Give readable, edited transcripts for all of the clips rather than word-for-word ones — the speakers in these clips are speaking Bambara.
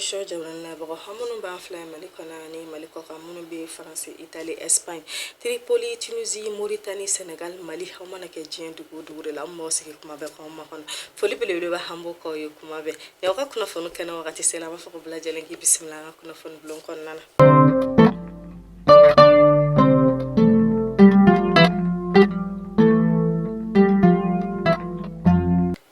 Télévision jamana labagaw, aw minnu b'an filɛ Mali kɔnɔ ani Mali kɔkan, minnu bɛ Faransi, Italie, Espagne, Tripoli, Tunisie, Mauritanie, Sénégal, Mali, aw mana kɛ diɲɛ dugu o dugu de la, an b'aw sigi kuma bɛɛ k'aw makɔnɔ. Foli belebeleba an b'o k'aw ye kuma bɛɛ. Ni aw ka kunnafoni kɛnɛ wagati sera, an b'a fɔ ko bɛɛ lajɛlen k'i bisimila an ka kunnafoni bulon kɔnɔna na.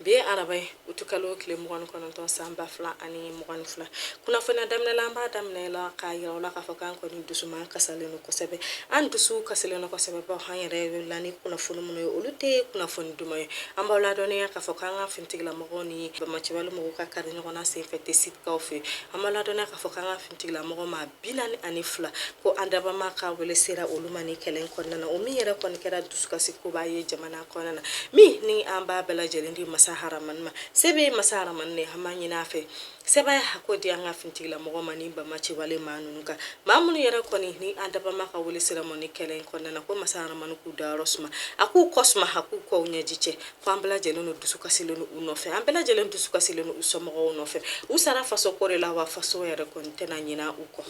Bi ye araba ye, utukalo tile 29, san 2022. Kunnafoniya daminɛ la, an b'a daminɛ la k'a yira aw la k'a fɔ k'an kɔni dusuman kasalen don kosɛbɛ, an dusu kasilen don kosɛbɛ, bawo an yɛrɛ la ni kunnafoni minnu ye, olu tɛ kunnafoni duman ye. An b'aw ladɔnniya k'a fɔ k'an ka finitigilamɔgɔw ni banbaanciwale mɔgɔw ka kari ɲɔgɔnna senfɛ Tesitikaw fɛ. An b'aw ladɔnniya k'a fɔ k'an ka finitigilamɔgɔ maa 42, ko an dabama ka wele sera olu ma ni kɛlɛ kɔnɔna na. O min yɛrɛ kɔni kɛra dusukasi koba ye jamana kɔnɔna na, min ni an b'a bɛɛ lajɛlen di masa haramani ma. Se bɛ masa haramani de, an b'a ɲini a fɛ sebaaya a k'o di an ka finitigilamɔgɔ ma ni banbaanciwale maa ninnu kan, maa minnu yɛrɛ kɔni ni an dabama ka wele sera ma ni kɛlɛ in kɔnɔna na, ko masa haramani k'u dayɔrɔ suma, a k'u kɔ suma, a k'u kɔw ɲɛji cɛ. Ko an bɛɛ lajɛlen don dusu kasilen don u nɔfɛ, an bɛɛ lajɛlen dusu kasilen don u somɔgɔw nɔfɛ. U sara faso ko de la, wa faso yɛrɛ kɔni tɛna ɲina u kɔ.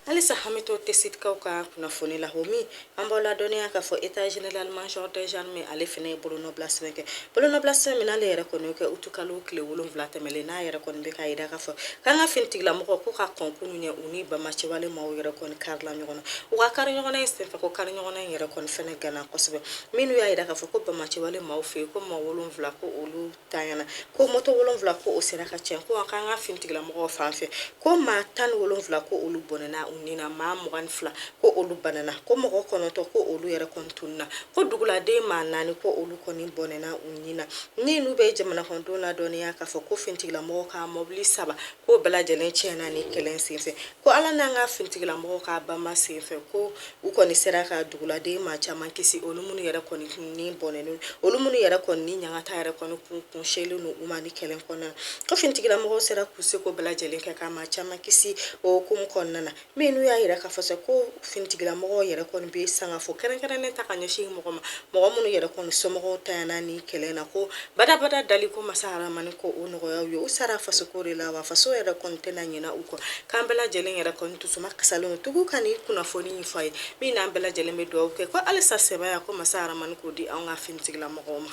Halisa an bɛ to Tesitikaw ka kunnafoni la. O min an b'aw ladɔnniya k'a fɔ état général major des armées, ale fana ye bolonɔbila sɛbɛn kɛ, bolonɔbila sɛbɛn min n'ale yɛrɛ kɔni kɛ utukalo tile 7 tɛmɛlen, n'a yɛrɛ kɔni bɛ k'a jira k'a fɔ k'an ka finitigilamɔgɔw ko ka kɔn kunun ɲɛ, u ni banbaanciwale maaw yɛrɛ kɔni karila ɲɔgɔn na. U ka kari ɲɔgɔnna in senfɛ, ko kari ɲɔgɔnna in yɛrɛ kɔni fɛnɛ gana kosɛbɛ. Minnu y'a jira k'a fɔ ko banbaanciwale maaw fɛ yen, ko maa 7 ko olu tanyana, ko moto 7 ko o sera ka tiɲɛ, ko k'an ka finitigilamɔgɔw fan fɛ, ko maa 17 ko olu bɔnɛna u ni na, maa 22 ko olu banana, ko mɔgɔ 9 ko olu yɛrɛ kɔni tununna, ko duguladen maa 4 ko olu kɔni bɔnɛna u ni na. Ni n'u bɛ jamana kɔnɔdenw ladɔnniya k'a fɔ ko finitigilamɔgɔw ka mɔbili 3 k'o bɛɛ lajɛlen tiɲɛna ni kɛlɛ senfɛ, ko ala n'an ka finitigilamɔgɔw ka banba senfɛ, ko u kɔni sera ka duguladen maa caman kisi, olu minnu yɛrɛ kɔni ni bɔnɛnen, olu minnu yɛrɛ kɔni ni ɲangata yɛrɛ kɔni kun kunsinnen don u ma ni kɛlɛ kɔnɔna na, ko finitigilamɔgɔw sera k'u seko bɛɛ lajɛlen kɛ ka maa caman kisi o hukumu kɔnɔna na. Minnu y'a jira k'a fɔ sa ko finitigilamɔgɔw yɛrɛ kɔni bɛ sangafo kɛrɛnkɛrɛnnen ta ka ɲɛsin mɔgɔ ma, mɔgɔ minnu yɛrɛ kɔni somɔgɔw tanyana ni kɛlɛ na, ko badabada dali ko masa haramani ko o nɔgɔya u ye. U sara fasoko de la, wa faso yɛrɛ kɔni tɛna ɲina u kɔ. K'an bɛɛ lajɛlen yɛrɛ kɔni dusuma kasalen don tugun ka nin kunnafoni in fɔ a ye, min n'an bɛɛ lajɛlen bɛ dugawu kɛ ko halisa sebaaya ko masa haramani k'o di anw ka finitigilamɔgɔw ma.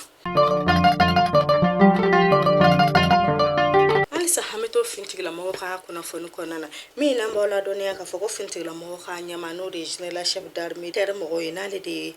Halisa an bɛ to finitigilamɔgɔw ka kunnafoni kɔnɔna na, min n'an b'aw ladɔnniya k'a fɔ ko finitigilamɔgɔw ka ɲɛmaa, n'o de ye général chef d'armée terre mɔgɔw ye, n'ale de ye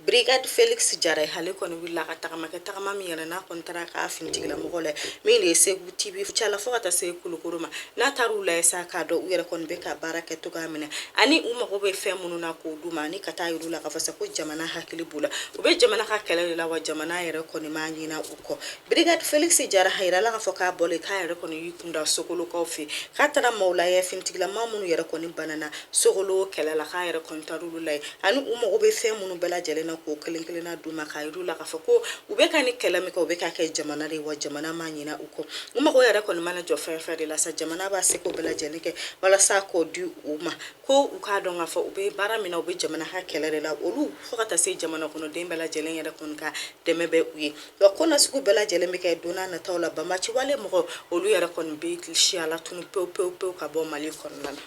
brigade Félix Jara ye, ale kɔni wulila ka tagama kɛ, tagama min yɛrɛ n'a kɔni taara k'a finitigilamɔgɔ la, min de ye Segu Tibi Cala fo ka taa se Kulukoro ma. N'a taara u lajɛ sa k'a dɔn u yɛrɛ kɔni bɛ ka baara kɛ cogoya min na, ani u mago bɛ fɛn minnu na k'o d'u ma, ani ka taa yir'u la k'a fɔ sa ko jamana hakili b'u la, u bɛ jamana ka kɛlɛ de la, wa jamana yɛrɛ kɔni ma ɲina u kɔ. Brigade Félix Jara a yirala k'a fɔ k'a bɔlen k'a yɛrɛ kɔni y'i kunda Sokolokaw fɛ, k'a taara maaw lajɛ, finitigilama minnu yɛrɛ kɔni banana Sokolo kɛlɛ la, k'a yɛrɛ kɔni taara olu lajɛ, ani u mago bɛ fɛn minnu bɛɛ lajɛlen na k'o kelen kelenna d'u ma, k'a yir'u la k'a fɔ ko u bɛ ka nin kɛlɛ min kɛ, u bɛ k'a kɛ jamana de ye, wa jamana ma ɲina u kɔ. U mago yɛrɛ kɔni mana jɔ fɛn fɛn de la sa, jamana b'a seko bɛɛ lajɛlen kɛ walasa k'o di u ma, ko u k'a dɔn k'a fɔ u bɛ baara min na, u bɛ jamana ka kɛlɛ de la, olu fo ka taa se jamana kɔnɔden bɛɛ lajɛlen yɛrɛ kɔni ka dɛmɛ bɛ u ye. Wa ko nasugu bɛɛ lajɛlen bɛ kɛ don n'a nataw la, banbaanci wale mɔgɔ olu yɛrɛ kɔni bɛ siya latunu pewu pewu pewu ka bɔ Mali kɔnɔna na.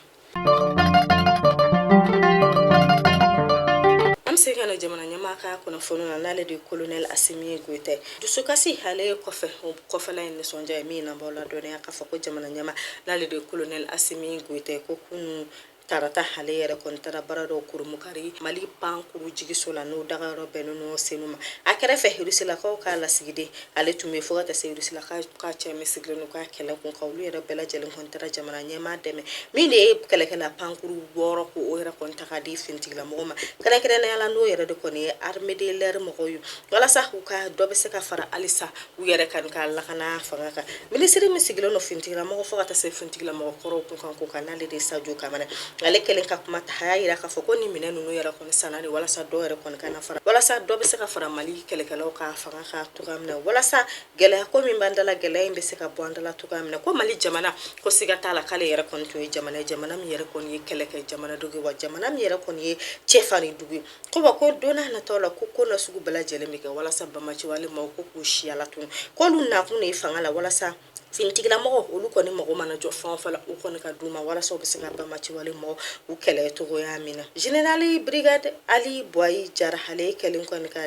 An bɛ segin ka na jamana ɲɛmaa ka kunnafoni na, n'ale de ye colonel Asimi Goyita ye. Dusukasi ale kɔfɛ, o kɔfɛla ye nisɔndiya ye, min na b'aw ladɔnniya k'a fɔ ko jamana ɲɛmaa, n'ale de ye colonel Asimi Goyita ye, ko kunun tarata ale yɛrɛ kɔni taara baara dɔw kurumukari Mali pankuru jigiso la, n'o dagayɔrɔ bɛnnen don Senu ma. A kɛrɛfɛ Rusilakaw ka lasigiden ale tun bɛ, fo ka taa se Rusilakaw ka cɛ min sigilen don ka kɛlɛ kun kan, olu yɛrɛ bɛɛ lajɛlen kɔni taara jamana ɲɛmaa dɛmɛ, min de ye kɛlɛkɛla pankuru 6 ko o yɛrɛ kɔni ta k'a di finitigilamɔgɔw ma, kɛrɛnkɛrɛnnenya la n'o yɛrɛ de kɔni ye armée de l'air mɔgɔw ye, walasa u ka dɔ bɛ se ka fara halisa u yɛrɛ kan ka lakana fanga kan. Minisiri min sigilen don finitigilamɔgɔ fo ka taa se finitigilamɔgɔ kɔrɔw kun kan ko kan, n'ale de ye Sajo Kamara, Ale kɛlen ka kuma ta, a y'a yira k'a fɔ ko ni minɛn ninnu yɛrɛ kɔni sanna de walasa dɔ yɛrɛ kɔni kana fara, walasa dɔ bɛ se ka fara Mali kɛlɛkɛlaw ka fanga kan cogoya min na, walasa gɛlɛya ko min b'an da la, gɛlɛya in bɛ se ka bɔ an da la cogoya min na. Ko Mali jamana, ko siga t'a la k'ale yɛrɛ kɔni tun ye jamana ye, jamana min yɛrɛ kɔni ye kɛlɛ kɛ jamana dugu ye, wa jamana min yɛrɛ kɔni ye cɛfarin dugu ye. Ko wa ko don n'a nataw la, ko ko nasugu bɛɛ lajɛlen bɛ kɛ walasa banbaanciwale maaw ko k'u siya latunu, k'olu nakun de ye fanga la, walasa finitigilamɔgɔw olu kɔni mago mana jɔ fɛn o fɛn la, u kɔni ka d'u ma walasa u bɛ se ka banbaanciwale maaw u kɛlɛ cogoya min na. Général brigade Ali Boyi Jara, ale kɛlen kɔni ka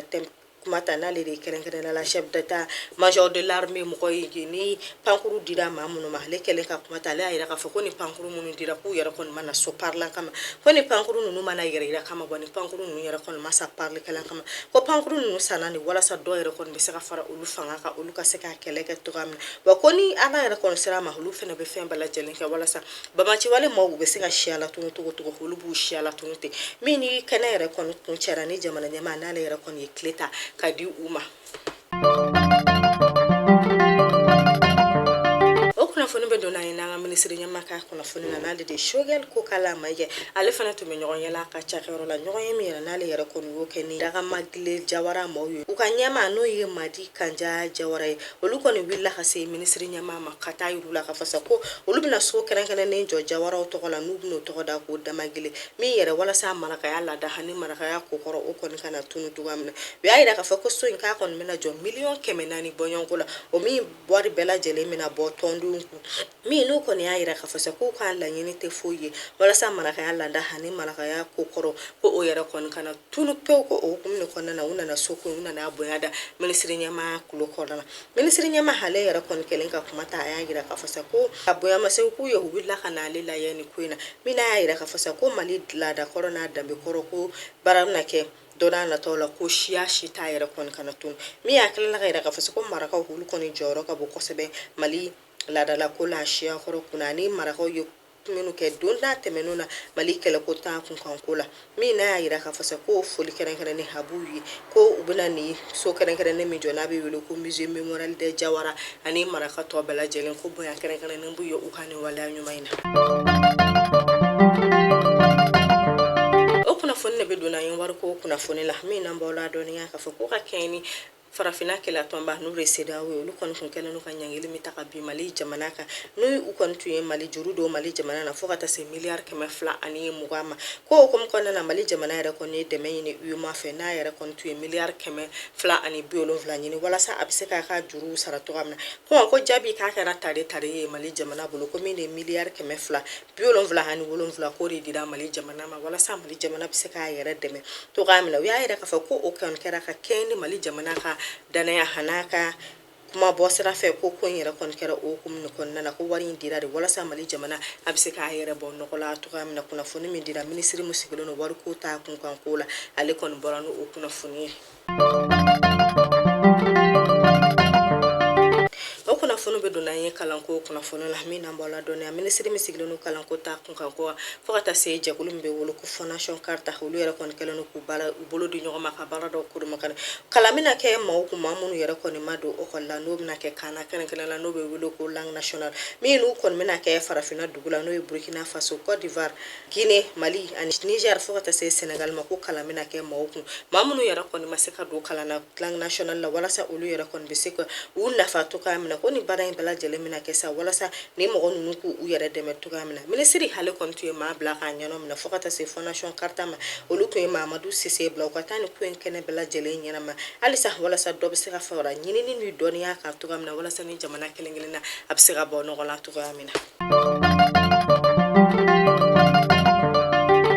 kuma ta, n'ale de ye kɛrɛnkɛrɛnnenya la chef d'état major de l'armée mɔgɔ ye, ni pankuru dira maa minnu ma, ale kɛlen ka kuma ta, ale y'a yira k'a fɔ ko ni pankuru minnu dira, k'u yɛrɛ kɔni ma na so parila kama, ko ni pankuru ninnu ma na yɛrɛ yira kama, wa ni pankuru ninnu yɛrɛ kɔni ma sa parlikɛla kama, ko pankuru ninnu sanna de walasa dɔ yɛrɛ kɔni bɛ se ka fara olu fanga kan, olu ka se ka kɛlɛ kɛ cogoya min na. Wa ko ni Ala yɛrɛ kɔni sera a ma, olu fana bɛ fɛn bɛɛ lajɛlen kɛ walasa banbaanciwale maaw u bɛ se ka siya latunu cogo cogo, olu b'u siya latunu ten. Min ni kɛnɛ yɛrɛ kɔni kuncɛra ni jamana ɲɛmaa n'ale yɛrɛ kɔni ye tile ta ka di u ma. O kunnafoni bɛ don n'an ye n'an ka minisiri ɲɛmaa ka kunnafoni na, n'ale de ye Choguel Kokalla Maïga. Ale fana tun bɛ ɲɔgɔn ye la a ka cakɛyɔrɔ la, ɲɔgɔn ye min yɛrɛ n'ale yɛrɛ kɔni y'o kɛ ni Dagamagile Jawara maaw ye, u ka ɲɛmaa n'o ye Madi Kanja Jawara ye. Olu kɔni wulila ka se minisiri ɲɛmaa ma ka taa yir'u la ka fɔ sa ko olu bɛna so kɛrɛnkɛrɛnnen jɔ Jawaraw tɔgɔ la, n'u bɛn'o tɔgɔ da ko Damagile, min yɛrɛ walasa marakaya laada ani marakaya kokɔrɔ o kɔni kana tunu cogoya min na. U y'a yira k'a fɔ ko so in k'a kɔni bɛna jɔ miliyɔn 400 bɔɲɔgɔnko la, o min wari bɛɛ lajɛlen bɛna bɔ tɔndenw kun. Min n'u kɔni y'a yira k'a fɔ sa k'u ka laɲini tɛ foyi ye walasa marakaya laada ani marakaya kokɔrɔ ko o yɛrɛ kɔni kana tunu pewu. Ko o hukumu de kɔnɔna na, u nana so ko u nana bonya da minisiri ɲɛmaa kulo kɔnɔna na. Minisiri ɲɛmaa ale yɛrɛ kɔni kɛlen ka kuma ta, a y'a yira k'a fɔ sa ko a bonyamasegin k'u ye, u wulila ka na ale lajɛ nin ko in na. Min n'a y'a yira k'a fɔ sa ko Mali laada kɔrɔ n'a danbe kɔrɔ, ko baara bɛna kɛ don n'a nataw la ko siya si t'a yɛrɛ kɔni kana tunu. Min y'a tilala ka yira k'a fɔ sa ko marakaw olu kɔni jɔyɔrɔ ka bon kosɛbɛ Mali laadala ko la, siya kɔrɔ kunna, ani marakaw ye minnu kɛ don n'a tɛmɛn'o na Mali kɛlɛko ta kunkanko la. Min n'a y'a yira k'a fɔ sa ko foli kɛrɛnkɛrɛnnen a b'u ye, ko u bɛna nin so kɛrɛnkɛrɛnnen min jɔ n'a bɛ wele ko musée mémorial des Jawara ani maraka tɔ bɛɛ lajɛlen, ko bonya kɛrɛnkɛrɛnnen b'u ye u ka nin waleya ɲuman in na. O kunnafoni de bɛ don n'an ye wariko kunnafoni la, min n'an b'aw ladɔnniya k'a fɔ ko ka kɛɲɛ ni Farafinna kelenyatɔnba n'o ye CEDEAO ye, olu kɔni tun kɛlen ka ɲangili min ta ka bin Mali jamana kan, n'u kɔni tun ye Mali juru don Mali jamana na fo ka taa se miliyari 220 ma. Ko o hukumu kɔnɔna na, Mali jamana yɛrɛ kɔni ye dɛmɛ ɲini UEMOA fɛ, n'a yɛrɛ kɔni tun ye miliyari 270 ɲini walasa a bɛ se k'a ka juruw sara cogoya min na. Ko jaabi k'a kɛra tare tare ye Mali jamana bolo, ko min de ye miliyari 277 k'o de dira Mali jamana ma walasa Mali jamana bɛ se k'a yɛrɛ dɛmɛ cogoya min na. U y'a yira k'a fɔ ko o kɔni kɛra ka kɛɲɛ ni Mali jamana ka danaya an'a ka kuma bɔ sira fɛ, ko ko in yɛrɛ kɔni kɛra o hukumu de kɔnɔna na, ko wari in dira de walasa Mali jamana a bɛ se k'a yɛrɛ bɔ nɔgɔ la cogoya min na. Kunnafoni min dira minisiri min sigilen don wariko ta kunkanko la, ale kɔni bɔra n'o kunnafoni ye. O kunnafoni bɛ don n'an ye kalanko kunnafoni la, min n'an b'aw ladɔnniya minisiri min sigilen don kalanko ta kunkanko fo ka taa se jɛkulu min bɛ wele ko Fondation Carta, olu yɛrɛ kɔni kɛlen don k'u baara u bolo di ɲɔgɔn ma ka baara dɔw koromakari. Kalan bɛna kɛ maaw kun, maa minnu yɛrɛ kɔni ma don ekɔli la, n'o bɛna kɛ kan na kɛrɛnkɛrɛn la n'o bɛ wele ko langue nationale, min n'u kɔni bɛna kɛ farafinna dugu la, n'o ye Burkina Faso, Côte d'Ivoire, Guinée, Mali ani Niger fo ka taa se Sénégal ma. Ko kalan bɛna kɛ maaw kun, maa minnu yɛrɛ kɔni ma se ka don kalan na langue nationale la, walasa olu yɛrɛ kɔni bɛ se ka u nafa cogoya min na. Ko ni baara in bɛɛ lajɛlen bɛna kɛ sa walasa ni mɔgɔ ninnu k'u yɛrɛ dɛmɛ cogoya min na. Minisiri ale kɔni tun ye maa bila k'a ɲɛnɔ minɛ fo ka taa se Fondation Carta ma, olu tun ye Mamadu Sise bila u ka taa ni ko in kɛnɛ bɛɛ lajɛlen ɲɛnama halisa walasa dɔ bɛ se ka fara ɲinini ni dɔnniya kan cogoya min na, walasa ni jamana kelen kelen na a bɛ se ka bɔ nɔgɔ la cogoya min na.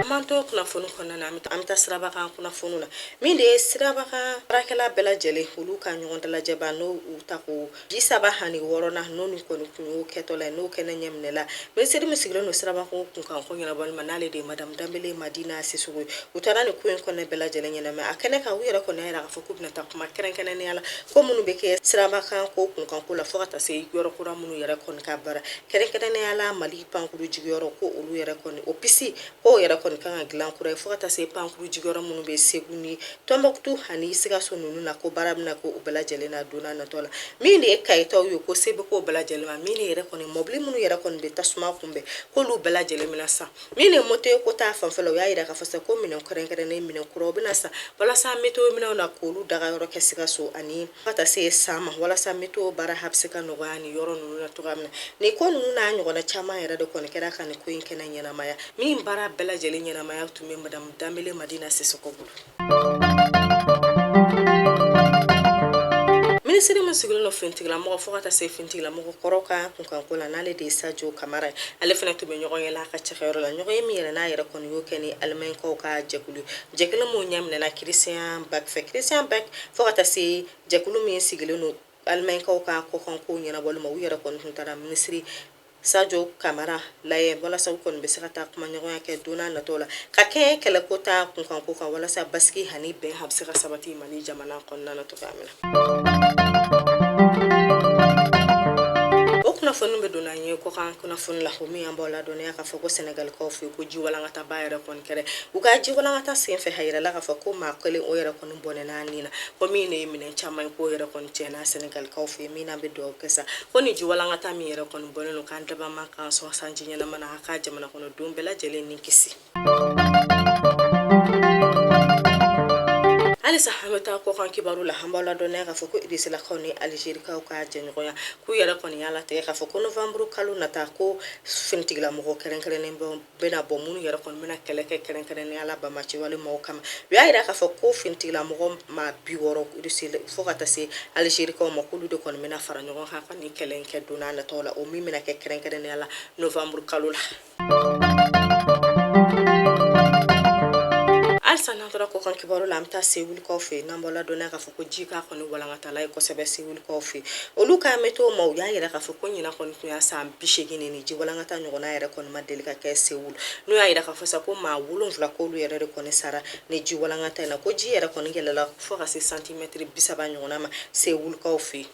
An b'an to kunnafoni kɔnɔna na, an bɛ taa sirabakan kunnafoni na, min de ye sirabakan baarakɛla bɛɛ lajɛlen olu ka ɲɔgɔn dalajɛba n'o u ta ko 36nan, n'o ni kɔni tun y'o kɛtɔla ye, n'o kɛnɛ ɲɛminɛla minisiri min sigilen don sirabako kunkanko ɲɛnabɔli ma, n'ale de ye madamu Danbele Madina Sisoko ye. U taara nin ko in kɔnɔ bɛɛ lajɛlen ɲɛnama a kɛnɛ kan. U yɛrɛ kɔni y'a yira k'a fɔ k'u bɛna taa kuma kɛrɛnkɛrɛnnenya la ko minnu bɛ kɛ sirabakan ko kunkanko la, fo ka taa se yɔrɔ kura minnu yɛrɛ kɔni ka baara kɛrɛnkɛrɛnnenya la Mali pankuru jigiyɔrɔ, ko olu yɛrɛ kɔni o piste k'o yɛrɛ kɔni kan ka dilan kura ye, fo ka taa se pankuru jigiyɔrɔ minnu bɛ Segu ni Tɔnbɔkutu ani Sikaso ninnu na, ko baara bɛna k'o bɛɛ lajɛlen na don n'a natɔ la. Min de ye Kayitaw ye, ko se bɛ k'o bɛɛ lajɛlen ma. Min yɛrɛ kɔni mɔbili minnu yɛrɛ kɔni bɛ tasuma kunbɛn, k'olu bɛɛ lajɛlen bɛna san. Min ye météo ko ta fanfɛ la, u y'a jira k'a fɔ sa ko minɛn kɛrɛnkɛrɛnnen, minɛn kuraw bɛna san walasa météo minɛnw na, k'olu dagayɔrɔ kɛ Sikaso ani ka taa se San ma, walasa météo baara a bɛ se ka nɔgɔya nin yɔrɔ ninnu na cogoya min na. Nin ko ninnu n'a ɲɔgɔnna caman yɛrɛ de kɔni kɛra ka nin ko in kɛnɛ ɲɛnamaya. Min baara bɛɛ lajɛlen ɲɛnamaya tun bɛ Madamu Danbele Madina Sisɔkɔ bolo. Minisiri min sigilen don finitigilamɔgɔ fo ka taa se finitigilamɔgɔ kɔrɔ ka kunkanko la, n'ale de ye Sajo Kamara ye, ale fana tun bɛ ɲɔgɔnye la a ka cakɛyɔrɔ la. Ɲɔgɔnye min yɛrɛ n'a yɛrɛ kɔni y'o kɛ ni Alimaɲikaw ka jɛkulu, jɛkulu min ɲɛminɛna Christian Bach fɛ. Christian Bach fo ka taa se jɛkulu min sigilen don Alimaɲikaw ka kɔkanko ɲɛnabɔli ma, u yɛrɛ kɔni tun taara minisiri Sajo Kamara lajɛ walasa u kɔni bɛ se ka taa kumaɲɔgɔnya kɛ don n'a natɔ la ka kɛɲɛ kɛlɛko ta kunkanko kan, walasa basigi ani bɛn a bɛ se ka sabati Mali jamana kɔnɔna na cogoya min na. O kunnafoni bɛ don an ye kɔkan kunnafoni la, o min an b'aw ladɔnniya k'a fɔ ko Sɛnɛgalikaw fɛ yen, ko jiwalankataba yɛrɛ kɔni kɛra. U ka jiwalankata senfɛ, a yirala k'a fɔ ko maa kelen o yɛrɛ kɔni bɔnɛna a ni na, ko min ye minɛn caman ye, k'o yɛrɛ kɔni tiɲɛna Sɛnɛgalikaw fɛ yen. Min n'an bɛ dugawu kɛ sa ko ni jiwalankata min yɛrɛ kɔni bɔlen don, k'an dabama k'an sɔn sanji ɲɛnama na, a ka jamana kɔnɔdenw bɛɛ lajɛlen ni kisi. Halisa an bɛ taa kɔkan kibaru la. An b'aw ladɔnniya k'a fɔ ko Irisilakaw ni Alizerikaw ka jɛɲɔgɔnya, k'u yɛrɛ kɔni y'a latigɛ k'a fɔ ko novanburu kalo nata, ko finitigilamɔgɔ kɛrɛnkɛrɛnnen bɛna bɔ minnu yɛrɛ kɔni bɛna kɛlɛ kɛ kɛrɛnkɛrɛnnenya la banbaanciwale maaw kama. U y'a jira k'a fɔ ko finitigilamɔgɔ maa 60 Irisi fo ka taa se Alizerikaw ma, k'olu de kɔni bɛna fara ɲɔgɔn kan ka nin kɛlɛ in kɛ don n'a nataw la, o min bɛna kɛ kɛrɛnkɛrɛnnenya la novanburu kalo la. Halisa n'an tora kɔkan kibaru la, an bɛ taa Sewulikaw fɛ yen. N'an b'aw ladɔnniya k'a fɔ ko ji k'a kɔni walankatala ye kosɛbɛ Sewulikaw fɛ yen. Olu ka météo maaw y'a jira k'a fɔ ko ɲinan kɔni tun y'a san 80 ni ji walankata ɲɔgɔnna yɛrɛ kɔni ma deli ka kɛ Sewul. N'u y'a jira k'a fɔ sa ko maa 7 k'olu yɛrɛ de kɔni sara ni ji walankata in na, ko ji yɛrɛ kɔni yɛlɛla fo ka se santimɛtiri 30 ɲɔgɔnna ma Sewulikaw fɛ yen.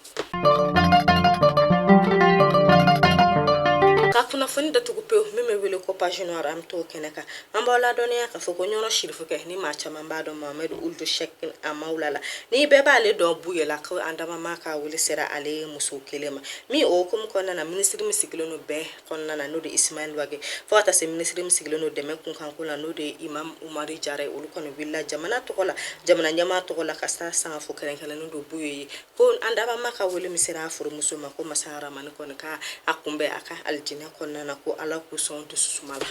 Ka kunnafoni datugu pewu, min bɛ wele ko page noire, an bɛ t'o kɛnɛ kan. An b'aw ladɔnniya k'a fɔ ko Ɲɔrɔ sirifukɛ ni maa caman b'a dɔn Mohamed Ould Cheikh Amawula la, ni bɛɛ b'ale dɔn Buye la, ko an dabama ka wele sera ale muso kelen ma. Min o hukumu kɔnɔna na, minisiri min sigilen don bɛn kɔnɔna na, n'o de Ismaël Wagué, fo ka taa se minisiri min sigilen don dɛmɛ kunkanko la, n'o de ye Imam Umaru Jara ye, olu kɔni wulila jamana tɔgɔ la, jamana ɲɛmaa tɔgɔ la, ka taa sangafo kɛrɛnkɛrɛnnen don Buye ye, ko an dabama ka wele min sera a furumuso ma, ko masa Aramani kɔni ka a kunbɛn a ka alijinɛ kɔnɔna na, ko Ala k'u sɔn dususuma la.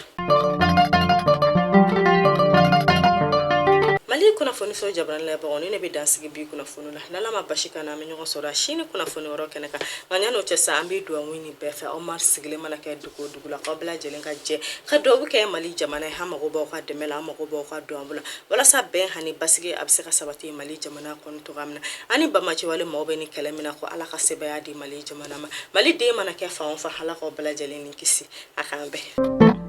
Mali kunnafoniso jabarani lajɛbagaw, ni ne bɛ dan sigi bi kunnafoni la. N'Ala ma basi k'an na, an bɛ ɲɔgɔn sɔrɔ sini kunnafoni wɛrɛ kɛnɛ kan. Nka yan'o cɛ sa, an bɛ dugawu ɲini bɛɛ fɛ, aw maa sigilen mana kɛ dugu o dugu la, k'aw bɛɛ lajɛlen ka jɛ ka dugawu kɛ Mali jamana ye. An mago b'aw ka dɛmɛ la, an mago b'aw ka dugawu la, walasa bɛn ani basigi a bɛ se ka sabati Mali jamana kɔnɔ cogoya min na. Ani banbaanciwale maaw bɛ ni kɛlɛ min na, ko Ala ka sebaaya di Mali jamana ma. Mali den mana kɛ fan o fan, Ala k'aw bɛɛ lajɛlen ni kisi. A k'an bɛn.